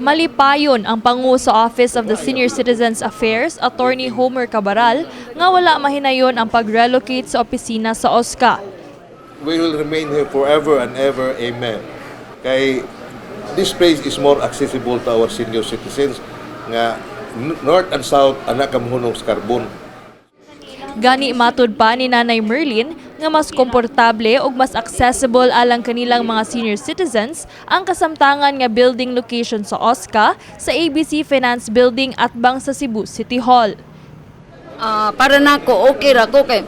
Malipayon ang pangu sa Office of the Senior Citizens Affairs, Attorney Homer Cabaral, nga wala mahinayon ang pag-relocate sa opisina sa OSCA. We will remain here forever and ever. Amen. Kay this place is more accessible to our senior citizens nga north and south ana kamuhunong sa Carbon. Gani matud pa ni Nanay Merlin nga mas komportable ug mas accessible alang kanilang mga senior citizens ang kasamtangan nga building location sa OSCA sa ABC Finance Building atbang sa Cebu City Hall. Ah, para nako okay ra ko kay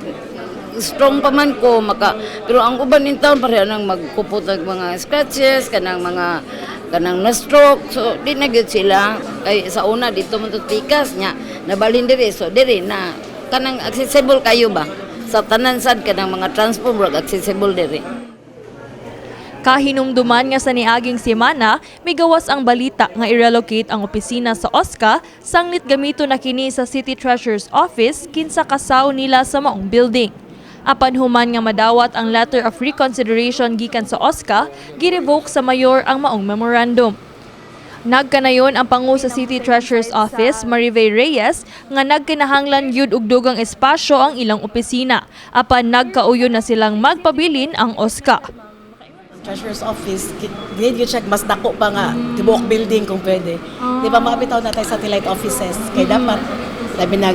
strong pa man ko maka, pero ang uban in town pareha nang magkupot og mga scratches, kanang mga kanang na stroke, so di na gyud sila kay sa una dito man to tikas nya nabalhin diri, so diri na kanang accessible kayo ba sa tanan sad, kanang mga transport murag accessible diri. Kahinumduman nga sa niaging semana, migawas ang balita nga i-relocate ang opisina sa OSCA sanglit gamito na kini sa City Treasurer's Office kinsa kasaw nila sa maong building. Apan human nga madawat ang letter of reconsideration gikan sa OSCA, girevoke sa mayor ang maong memorandum. Nagkanayon ang pangu sa City Treasurer's Office, Marive Reyes, nga nagkinahanglan gyud og dugang espasyo ang ilang opisina. Apan nagkauyon na silang magpabilin ang OSCA. Treasurer's Office, need you check mas dako pa nga tibuok building kung pwede. Di ba maabitaw na tayo satellite offices kay dapat labi nag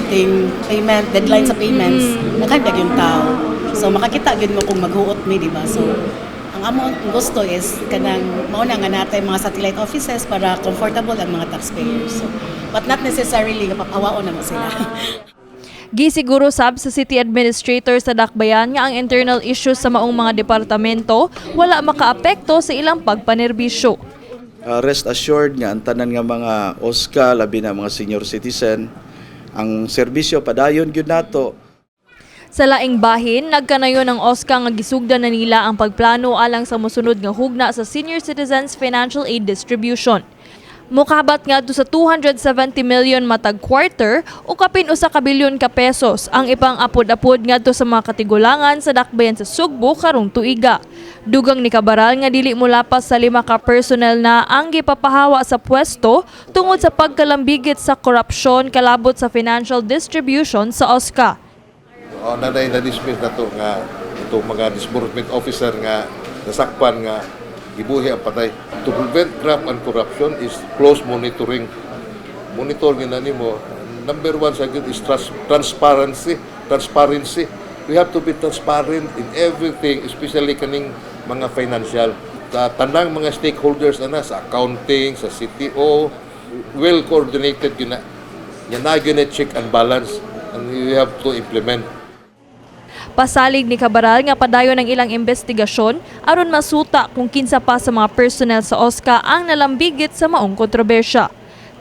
ting payment deadline sa payments, daghan yung tao. So makakita gyud mo kung maghuot mi, di ba? So ang among gusto is kanang mao na nga natay mga satellite offices para comfortable ang mga taxpayers. So, but not necessarily nga papawaon na mo sila. Gisiguro sab sa City Administrator sa Dakbayan nga ang internal issues sa maong mga departamento wala makaapekto sa ilang pagpanerbisyo. Rest assured nga ang tanan nga mga OSCA, labi na mga senior citizen, ang serbisyo padayon gyud nato. Sa laing bahin, nagkanayon ang OSCA nga gisugdan na nila ang pagplano alang sa mosunod nga hugna sa Senior Citizens Financial Aid Distribution. Mukabat ngadto sa 270 million matag quarter o kapin 1 ka bilyon ka pesos ang ipang-apod-apod ngadto sa mga katigulangan sa Dakbayan sa Sugbo karong tuiga. Dugang ni Cabaral nga dili molapas sa 5 ka personnel na ang gipapahawa sa pwesto tungod sa pagkalambigit sa korupsyon kalabot sa financial distribution sa OSCA. O nanay na-dismiss na to nga itong mga disbursement officer nga nasakpan nga gibuhi ang patay. To prevent graft and corruption is close monitoring. Monitor nga na nimo. Number one sa gyud is transparency. Transparency. We have to be transparent in everything, especially kaning mga financial. Sa tanang mga stakeholders ana sa accounting, sa CTO, well coordinated gyud na. Yan na gyud na check and balance and we have to implement. Pasalig ni Cabaral nga padayon ang ilang investigasyon aron masuta kung kinsa pa sa mga personnel sa OSCA ang nalambigit sa maong kontrobersya.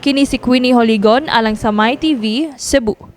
Kini si Queenie Holigon alang sa MyTV, Cebu.